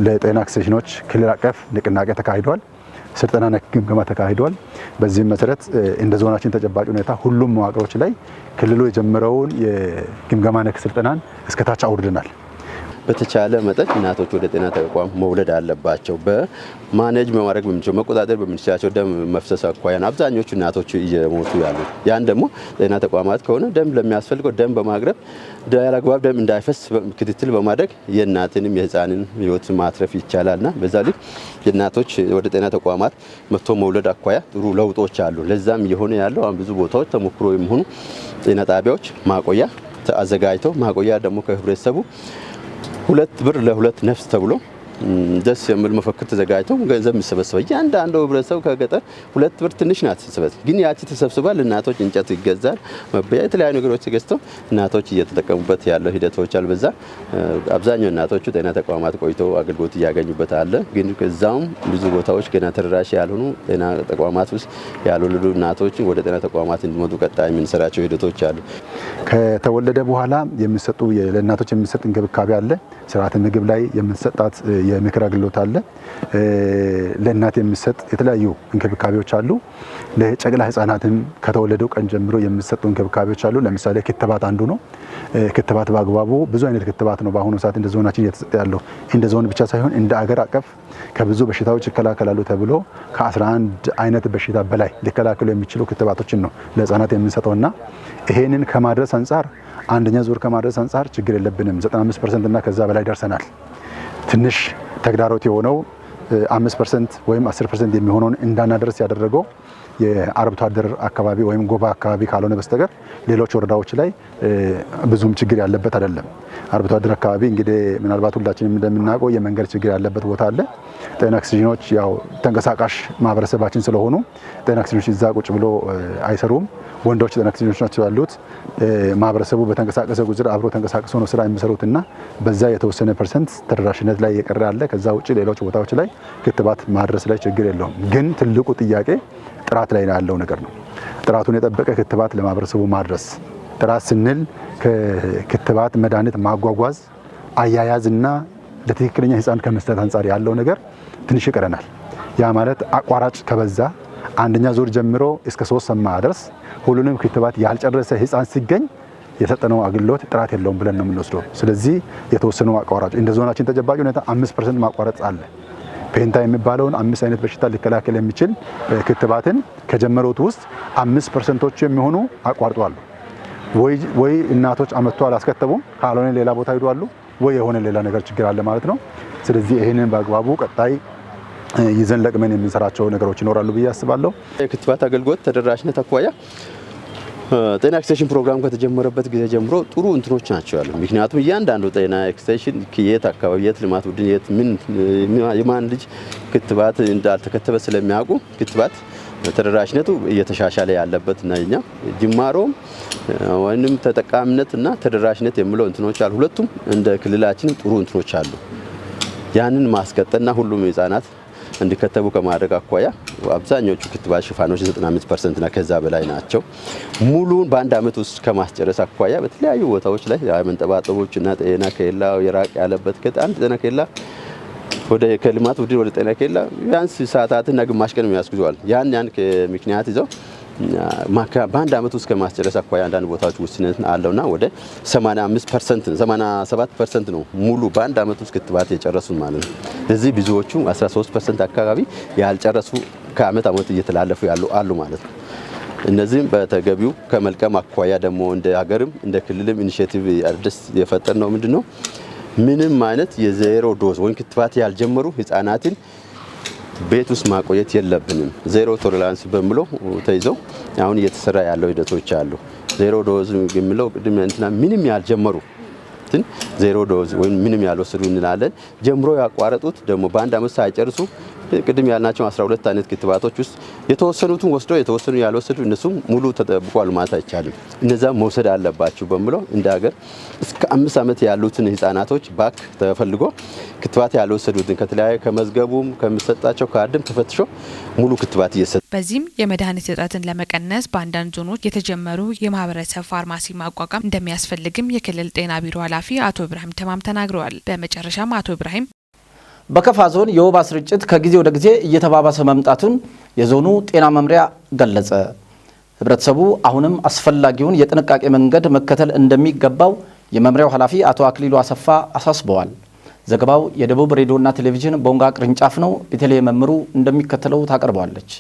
ለጤና ኤክስቴንሽኖች ክልል አቀፍ ንቅናቄ ተካሂዷል። ስልጠና ነክ ግምገማ ተካሂዷል። በዚህም መሰረት እንደ ዞናችን ተጨባጭ ሁኔታ ሁሉም መዋቅሮች ላይ ክልሉ የጀመረውን የግምገማ ነክ ስልጠናን እስከታች አውርደናል። በተቻለ መጠን እናቶች ወደ ጤና ተቋም መውለድ አለባቸው። በ manage በማድረግ በምንችለው መቆጣጠር በምንችላቸው ደም መፍሰስ አኳያ አብዛኞቹ እናቶች እየሞቱ ያሉት። ያን ደግሞ ጤና ተቋማት ከሆነ ደም ለሚያስፈልገው ደም በማቅረብ ያላግባብ ደም እንዳይፈስ ክትትል በማድረግ የእናትንም የህፃንን ህይወት ማትረፍ ይቻላልና በዛ ልክ የእናቶች ወደ ጤና ተቋማት መጥቶ መውለድ አኳያ ጥሩ ለውጦች አሉ። ለዛም እየሆነ ያለው አሁን ብዙ ቦታዎች ተሞክሮ የሚሆኑ ጤና ጣቢያዎች ማቆያ አዘጋጅቶ ማቆያ ደግሞ ከህብረተሰቡ 2 ብር ለሁለት ነፍስ ተብሎ ደስ የሚል መፈክር ተዘጋጅቶ ገንዘብ የሚሰበሰበ፣ እያንዳንዱ ህብረተሰብ ከገጠር 2 ብር ትንሽ ናት ስበት፣ ግን ያቺ ተሰብስባ ለእናቶች እንጨት ይገዛል፣ መበያ፣ የተለያዩ ነገሮች ተገዝተው እናቶች እየተጠቀሙበት ያለው ሂደቶች አሉ። በዛ አብዛኛው እናቶቹ ጤና ተቋማት ቆይተው አገልግሎት እያገኙበት አለ። ግን ከዛውም ብዙ ቦታዎች ገና ተደራሽ ያልሆኑ ጤና ተቋማት ውስጥ ያልወለዱ እናቶችን ወደ ጤና ተቋማት እንዲመጡ ቀጣይ የምንሰራቸው ሂደቶች አሉ። ከተወለደ በኋላ የሚሰጡ ለእናቶች የሚሰጥ እንክብካቤ አለ። ስርዓተ ምግብ ላይ የምንሰጣት የምክር አገልግሎት አለ። ለእናት የሚሰጥ የተለያዩ እንክብካቤዎች አሉ። ለጨቅላ ህጻናትም ከተወለደው ቀን ጀምሮ የሚሰጡ እንክብካቤዎች አሉ። ለምሳሌ ክትባት አንዱ ነው። ክትባት በአግባቡ፣ ብዙ አይነት ክትባት ነው በአሁኑ ሰዓት እንደ ዞናችን እየተሰጠ ያለው። እንደ ዞን ብቻ ሳይሆን እንደ አገር አቀፍ ከብዙ በሽታዎች ይከላከላሉ ተብሎ ከ11 አይነት በሽታ በላይ ሊከላከሉ የሚችሉ ክትባቶችን ነው ለህጻናት የምንሰጠውና ይሄንን ከማድረስ አንጻር፣ አንደኛ ዙር ከማድረስ አንጻር ችግር የለብንም። 95% እና ከዛ በላይ ደርሰናል። ትንሽ ተግዳሮት የሆነው 5% ወይም 10% የሚሆነውን እንዳናደርስ ያደረገው የአርብቶ አደር አካባቢ ወይም ጎባ አካባቢ ካልሆነ በስተቀር ሌሎች ወረዳዎች ላይ ብዙም ችግር ያለበት አይደለም። አርብቶ አደር አካባቢ እንግዲህ ምናልባት ሁላችንም እንደምናውቀው የመንገድ ችግር ያለበት ቦታ አለ። ጤና ኤክስቴንሽኖች ያው ተንቀሳቃሽ ማህበረሰባችን ስለሆኑ ጤና ኤክስቴንሽኖች እዛ ቁጭ ብሎ አይሰሩም። ወንዶች ጤና ኤክስቴንሽኖች ናቸው ያሉት። ማህበረሰቡ በተንቀሳቀሰ ቁጥር አብሮ ተንቀሳቅሶ ነው ስራ የሚሰሩት እና በዛ የተወሰነ percent ተደራሽነት ላይ የቀረ አለ። ከዛ ውጭ ሌሎች ቦታዎች ላይ ክትባት ማድረስ ላይ ችግር የለውም። ግን ትልቁ ጥያቄ ጥራት ላይ ያለው ነገር ነው። ጥራቱን የጠበቀ ክትባት ለማህበረሰቡ ማድረስ። ጥራት ስንል ከክትባት መድኃኒት ማጓጓዝ፣ አያያዝና ለትክክለኛ ህፃን ከመስጠት አንጻር ያለው ነገር ትንሽ ይቀረናል። ያ ማለት አቋራጭ ከበዛ፣ አንደኛ ዙር ጀምሮ እስከ 3 ድረስ ሁሉንም ክትባት ያልጨረሰ ህፃን ሲገኝ የሰጠነው አገልግሎት ጥራት የለውም ብለን ነው የምንወስደው። ስለዚህ የተወሰኑ አቋራጭ፣ እንደ ዞናችን ተጨባጭ ሁኔታ 5% ማቋረጥ አለ። ፔንታ የሚባለውን አምስት አይነት በሽታ ሊከላከል የሚችል ክትባትን ከጀመሩት ውስጥ 5%ቶቹ የሚሆኑ አቋርጠዋል። ወይ እናቶች አመጥቶ አላስከተቡም፣ ካልሆነ ሌላ ቦታ ሂደዋል፣ ወይ የሆነ ሌላ ነገር ችግር አለ ማለት ነው። ስለዚህ ይህንን በአግባቡ ቀጣይ ይዘን ለቅመን የምንሰራቸው ነገሮች ይኖራሉ ብዬ አስባለሁ። የክትባት አገልግሎት ተደራሽነት አኳያ ጤና ኤክስቴንሽን ፕሮግራም ከተጀመረበት ጊዜ ጀምሮ ጥሩ እንትኖች ናቸው ያሉ። ምክንያቱም እያንዳንዱ ጤና ኤክስቴንሽን የት አካባቢ፣ የት ልማት ቡድን፣ የት ምን የማን ልጅ ክትባት እንዳልተከተበ ስለሚያውቁ ክትባት ተደራሽነቱ እየተሻሻለ ያለበት እና እኛ ጅማሮም ወይንም ተጠቃሚነት እና ተደራሽነት የሚለው እንትኖች አሉ። ሁለቱም እንደ ክልላችንም ጥሩ እንትኖች አሉ። ያንን ማስቀጠልና ሁሉም ህጻናት እንዲከተቡ ከማድረግ አኳያ አብዛኞቹ ክትባት ሽፋኖች 95% እና ከዛ በላይ ናቸው። ሙሉን በአንድ አመት ውስጥ ከማስጨረስ አኳያ በተለያዩ ቦታዎች ላይ መንጠባጠቦች እና ጤና ኬላ የራቅ ያለበት፣ ከአንድ ጤና ኬላ ወደ ከልማት ቡድን ወደ ጤና ኬላ ቢያንስ ሰዓታትና ግማሽ ቀን የሚያስጉዘዋል። ያን ምክንያት ይዘው በአንድ አመት ውስጥ ከማስጨረስ አኳያ አንዳንድ ቦታዎች ውስንነት አለውና ወደ 85%፣ 87% ነው ሙሉ በአንድ አመት ውስጥ ክትባት የጨረሱ ማለት ነው። እዚህ ብዙዎቹ 13% አካባቢ ያልጨረሱ ከአመት አመት እየተላለፉ ያሉ አሉ ማለት ነው። እነዚህም በተገቢው ከመልቀም አኳያ ደግሞ እንደ ሀገርም እንደ ክልልም initiative አዲስ የፈጠርነው ምንድነው? ምንም አይነት የ zero dose ወይም ክትባት ያልጀመሩ ህጻናትን ቤት ውስጥ ማቆየት የለብንም። Zero tolerance በሚለው ተይዘው አሁን እየተሰራ ያለው ሂደቶች አሉ። Zero dose የሚለው ቅድም እንትና ምንም ያልጀመሩ zero dose ወይም ምንም ያልወሰዱ እንላለን። ጀምሮ ያቋረጡት ደግሞ በአንድ አመት ሳይጨርሱ ቅድም ያልናቸው 12 አይነት ክትባቶች ውስጥ የተወሰኑትን ወስደው የተወሰኑ ያልወሰዱ እነሱም ሙሉ ተጠብቋል ማለት አይቻልም። እነዛ መውሰድ አለባቸው በሚለው እንደ ሀገር እስከ 5 ዓመት ያሉትን ህጻናቶች back ተፈልጎ ክትባት ያልወሰዱትን ከተለያየ ከመዝገቡም ከሚሰጣቸው ካርድም ተፈትሾ ሙሉ ክትባት እየሰጠ በዚህም የመድኃኒት እጥረትን ለመቀነስ በአንዳንድ ዞኖች የተጀመሩ የማህበረሰብ ፋርማሲ ማቋቋም እንደሚያስፈልግም የክልል ጤና ቢሮ ኃላፊ አቶ ኢብራሂም ተማም ተናግረዋል። በመጨረሻም አቶ ኢብራሂም በከፋ ዞን የወባ ስርጭት ከጊዜ ወደ ጊዜ እየተባባሰ መምጣቱን የዞኑ ጤና መምሪያ ገለጸ። ህብረተሰቡ አሁንም አስፈላጊውን የጥንቃቄ መንገድ መከተል እንደሚገባው የመምሪያው ኃላፊ አቶ አክሊሉ አሰፋ አሳስበዋል። ዘገባው የደቡብ ሬዲዮና ቴሌቪዥን ቦንጋ ቅርንጫፍ ነው። ቤተልሔም መምሩ እንደሚከተለው ታቀርበዋለች።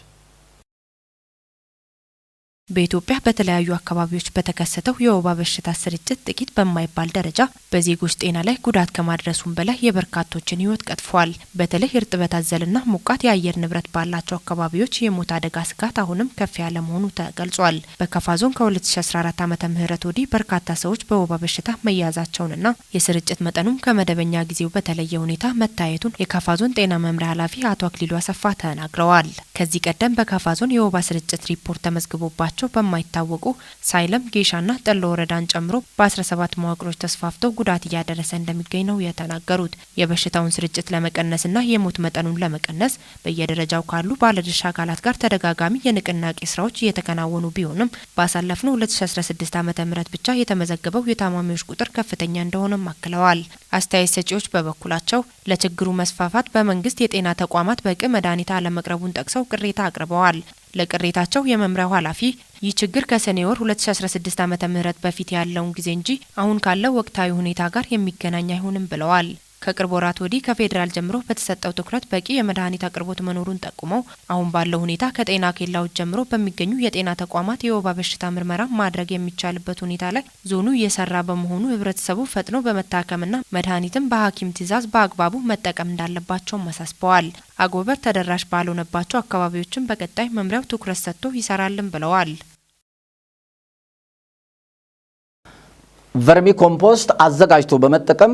በኢትዮጵያ በተለያዩ አካባቢዎች በተከሰተው የወባ በሽታ ስርጭት ጥቂት በማይባል ደረጃ በዜጎች ጤና ላይ ጉዳት ከማድረሱም በላይ የበርካቶችን ሕይወት ቀጥፏል። በተለይ እርጥበት አዘልና ሞቃት የአየር ንብረት ባላቸው አካባቢዎች የሞት አደጋ ስጋት አሁንም ከፍ ያለ መሆኑ ተገልጿል። በካፋ ዞን ከ2014 ዓመተ ምህረት ወዲህ በርካታ ሰዎች በወባ በሽታ መያዛቸውንና የስርጭት መጠኑም ከመደበኛ ጊዜው በተለየ ሁኔታ መታየቱን የካፋ ዞን ጤና መምሪያ ኃላፊ አቶ አክሊሉ አሰፋ ተናግረዋል። ከዚህ ቀደም በካፋ ዞን የወባ ስርጭት ሪፖርት ተመዝግቦባቸው በማይታወቁ ሳይለም፣ ጌሻና ጠሎ ወረዳን ጨምሮ በ17 መዋቅሮች ተስፋፍተው ጉዳት እያደረሰ እንደሚገኝ ነው የተናገሩት። የበሽታውን ስርጭት ለመቀነስና የሞት መጠኑን ለመቀነስ በየደረጃው ካሉ ባለድርሻ አካላት ጋር ተደጋጋሚ የንቅናቄ ስራዎች እየተከናወኑ ቢሆንም ባሳለፍነው 2016 ዓ.ም ብቻ የተመዘገበው የታማሚዎች ቁጥር ከፍተኛ እንደሆነም አክለዋል። አስተያየት ሰጪዎች በበኩላቸው ለችግሩ መስፋፋት በመንግስት የጤና ተቋማት በቂ መድኃኒት አለመቅረቡን ጠቅሰው ቅሬታ አቅርበዋል። ለቅሬታቸው የመምሪያው ኃላፊ ይህ ችግር ከሰኔ ወር 2016 ዓ.ም በፊት ያለውን ጊዜ እንጂ አሁን ካለው ወቅታዊ ሁኔታ ጋር የሚገናኝ አይሆንም ብለዋል። ከቅርብ ወራት ወዲህ ከፌዴራል ጀምሮ በተሰጠው ትኩረት በቂ የመድኃኒት አቅርቦት መኖሩን ጠቁመው አሁን ባለው ሁኔታ ከጤና ኬላዎች ጀምሮ በሚገኙ የጤና ተቋማት የወባ በሽታ ምርመራ ማድረግ የሚቻልበት ሁኔታ ላይ ዞኑ እየሰራ በመሆኑ ህብረተሰቡ ፈጥኖ በመታከምና መድኃኒትም በሐኪም ትዕዛዝ በአግባቡ መጠቀም እንዳለባቸውም አሳስበዋል። አጎበር ተደራሽ ባልሆነባቸው አካባቢዎችም በቀጣይ መምሪያው ትኩረት ሰጥቶ ይሰራልን ብለዋል። ቨርሚ ኮምፖስት አዘጋጅቶ በመጠቀም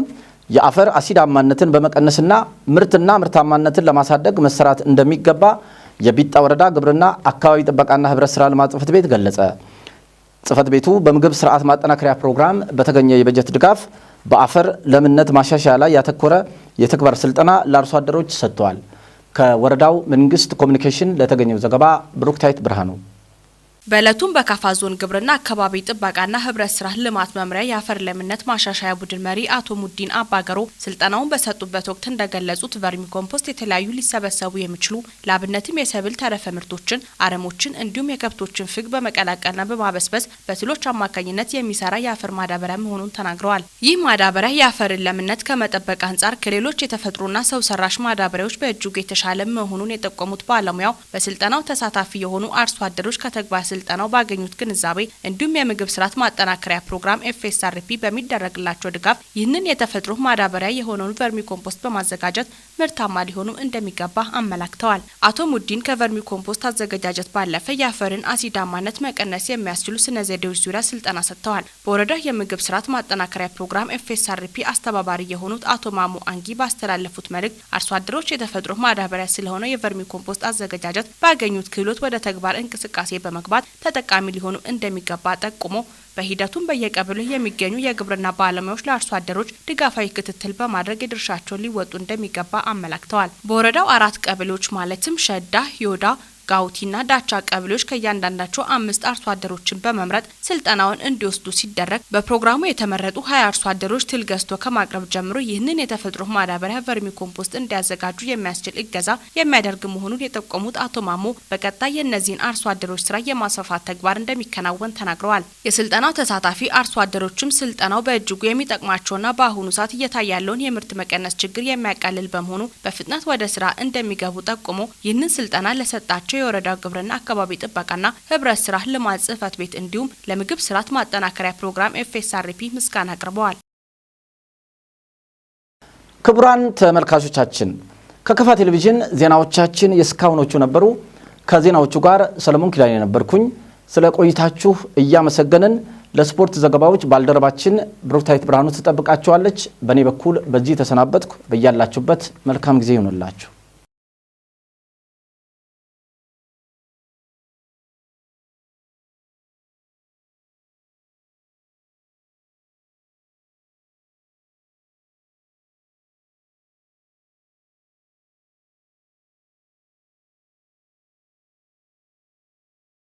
የአፈር አሲዳማነትን በመቀነስና ምርትና ምርታማነትን ለማሳደግ መሰራት እንደሚገባ የቢጣ ወረዳ ግብርና አካባቢ ጥበቃና ህብረት ስራ ልማት ጽሕፈት ቤት ገለጸ። ጽሕፈት ቤቱ በምግብ ስርዓት ማጠናከሪያ ፕሮግራም በተገኘ የበጀት ድጋፍ በአፈር ለምነት ማሻሻያ ላይ ያተኮረ የተግባር ስልጠና ለአርሶ አደሮች ሰጥቷል። ከወረዳው መንግስት ኮሚኒኬሽን ለተገኘው ዘገባ ብሩክታይት ብርሃኑ። በእለቱም በካፋ ዞን ግብርና አካባቢ ጥበቃና ህብረት ስራ ልማት መምሪያ የአፈር ለምነት ማሻሻያ ቡድን መሪ አቶ ሙዲን አባገሮ ስልጠናውን በሰጡበት ወቅት እንደገለጹት ቨርሚ ኮምፖስት የተለያዩ ሊሰበሰቡ የሚችሉ ለአብነትም የሰብል ተረፈ ምርቶችን፣ አረሞችን እንዲሁም የከብቶችን ፍግ በመቀላቀልና በማበስበስ በትሎች አማካኝነት የሚሰራ የአፈር ማዳበሪያ መሆኑን ተናግረዋል። ይህ ማዳበሪያ የአፈርን ለምነት ከመጠበቅ አንጻር ከሌሎች የተፈጥሮና ሰው ሰራሽ ማዳበሪያዎች በእጅጉ የተሻለ መሆኑን የጠቆሙት ባለሙያው በስልጠናው ተሳታፊ የሆኑ አርሶ አደሮች ከተግባር ስልጠናው ባገኙት ግንዛቤ እንዲሁም የምግብ ስርዓት ማጠናከሪያ ፕሮግራም FSRP በሚደረግላቸው ድጋፍ ይህንን የተፈጥሮ ማዳበሪያ የሆነውን ቨርሚ ኮምፖስት በማዘጋጀት ምርታማ ሊሆኑ እንደሚገባ አመላክተዋል። አቶ ሙዲን ከቨርሚ ኮምፖስት አዘገጃጀት ባለፈ የአፈርን አሲዳማነት መቀነስ የሚያስችሉ ስነ ዘዴዎች ዙሪያ ስልጠና ሰጥተዋል። በወረዳ የምግብ ስርዓት ማጠናከሪያ ፕሮግራም FSRP አስተባባሪ የሆኑት አቶ ማሞ አንጊ ባስተላለፉት መልእክት አርሶ አደሮች የተፈጥሮ ማዳበሪያ ስለሆነ የቨርሚ ኮምፖስት አዘገጃጀት ባገኙት ክህሎት ወደ ተግባር እንቅስቃሴ በመግባት ተጠቃሚ ሊሆኑ እንደሚገባ ጠቁሞ በሂደቱም በየቀበሌው የሚገኙ የግብርና ባለሙያዎች ለአርሶ አደሮች ድጋፋዊ ክትትል በማድረግ የድርሻቸውን ሊወጡ እንደሚገባ አመላክተዋል። በወረዳው 4 ቀበሌዎች ማለትም ሸዳ፣ ዮዳ፣ ጋውቲና ዳቻ ቀበሌዎች ከእያንዳንዳቸው 5 አርሶ አደሮችን በመምረጥ ስልጠናውን እንዲወስዱ ሲደረግ በፕሮግራሙ የተመረጡ 20 አርሶ አደሮች ትል ገዝቶ ከማቅረብ ጀምሮ ይህንን የተፈጥሮ ማዳበሪያ ቨርሚ ኮምፖስት እንዲያዘጋጁ የሚያስችል እገዛ የሚያደርግ መሆኑን የጠቆሙት አቶ ማሞ በቀጣይ የእነዚህን አርሶ አደሮች ስራ የማስፋፋት ተግባር እንደሚከናወን ተናግረዋል። የስልጠናው ተሳታፊ አርሶ አደሮችም ስልጠናው በእጅጉ የሚጠቅማቸውና በአሁኑ ሰዓት እየታየ ያለውን የምርት መቀነስ ችግር የሚያቃልል በመሆኑ በፍጥነት ወደ ስራ እንደሚገቡ ጠቁሞ ይህንን ስልጠና ለሰጣቸው የወረዳው ግብርና አካባቢ ጥበቃና ህብረት ስራ ልማት ጽሕፈት ቤት እንዲሁም ለምግብ ስርዓት ማጠናከሪያ ፕሮግራም FSRP ምስጋና አቅርበዋል። ክቡራን ተመልካቾቻችን ከከፋ ቴሌቪዥን ዜናዎቻችን የስካሁኖቹ ነበሩ። ከዜናዎቹ ጋር ሰለሞን ኪዳኔ ነበርኩኝ። ስለ ቆይታችሁ እያመሰገንን ለስፖርት ዘገባዎች ባልደረባችን ብሩክታይት ብርሃኑ ትጠብቃችኋለች። በእኔ በኩል በዚህ ተሰናበትኩ። በያላችሁበት መልካም ጊዜ ይሁንላችሁ።